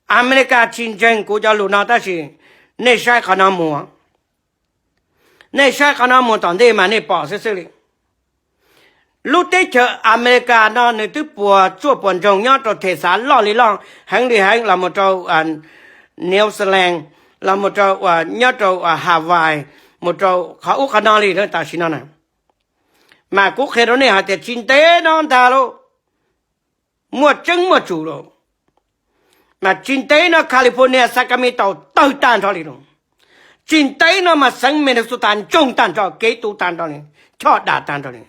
Amelikas tsis ntseeg kuv cov lus no tab sis nej saib qhov no mus, nej saib qhov no mus tom ntej mas nej pom xwb xwb li. Lub teb chaws Amelikas no nws twb puas tsuaj puas ntsoog nyob rau them xav loj li loj, heev li heev los mus rau New Zealand, los mus rau nyob rau Hawaii, mus rau qhov ub qhov no li tam sim no na. Mas kuv qhia rau nej hais tias tsis ntev no ntag lauj, muaj tseeb muaj tsum lauj, mas tsis ntev no California, Sacramento tawg tag nrho li lauj. Tsis ntev no mas xeev Minnesota ntsoog tag nrho, kev tu tag nrho li, choj dam tag nrho li.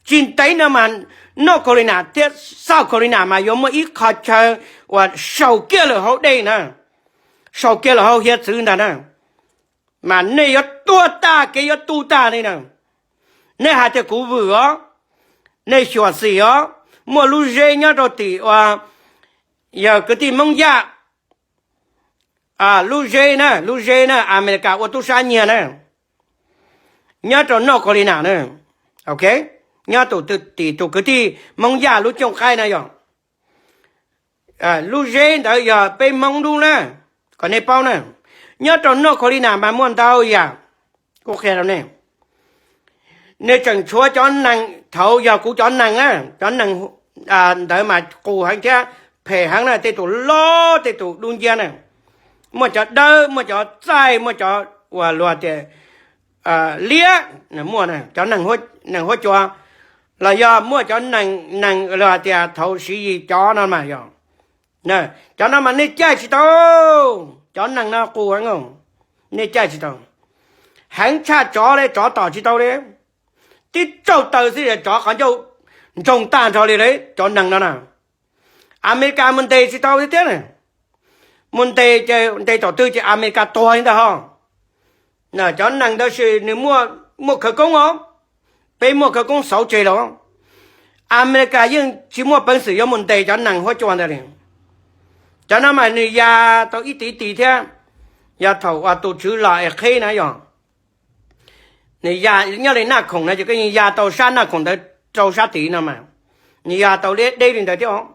Tsis ntev no mas North Carolina thiab South Carolina mas yuav muaj ib qho chaw uas sau kiag lawm hauv dej na, sau kiag lawm hauv hiav txwv ntag na. Mas nej yuav tuag tag, kev yuav tu tag li na. Nej hais tias kuv vwm os, nej xyuam xim os, muaj lub zeb nyob rau tim uas yog kwv tij Hmoob Yaj, lub zeb na, lub zeb na, Amelikas ua tub sab nyiag na, nyob rau North Carolina na, ok, nyob tim tus kwv tij Hmoob Yaj lub cooj qaib na yog lub zeb ntawd yog peb Hmoob lub na, kom nej paub na. Nyob rau North Carolina mas muaj ntau yam, kuv qhia rau nej. Nws tseem tshuav cov nees, thaud yog kuv cov nees na, cov nees ntawd mas qus heev thiab phem heev na, tej tus loj tej tus dub nciab na, muaj cov dawb, muaj cov txaij, muaj cov uas luag tias liab, muaj cov nees huab cua, los yog muaj cov nees, nees luag tias thaud Siv Yis cov no mas yog, cov no mas nej caij tsis tau, cov nees no qus heev, nej caij tsis tau. Heev tshaj tsov li, tsov tom tsis tau li, tib tsaug taw xwb tsov qhov ncauj ntsoog tag nrho li lawm cov nees no na. Amelikas mus ntes tsis tau thiab na, mus ntes ces ntes tom twg ces Amelikas tuag li ntag ho. Cov nees ntawd sis nws muaj khawv koob os, peb muaj khawv koob xauv tseg los. Amelikas yeej tsis muaj peev xwm yuav mus ntes cov nees huab cua ntawd li. Cov no mas nws ya tau ib tis ib tis thiab, yog thaum uas tus tswv los es qheb na yog, nws ya nyob li Naj Khoom no ces koj yeej ya tau sab Naj Khoom ntawd rau sab tid no mas, nws ya tau deb deb li ntawd thiab os.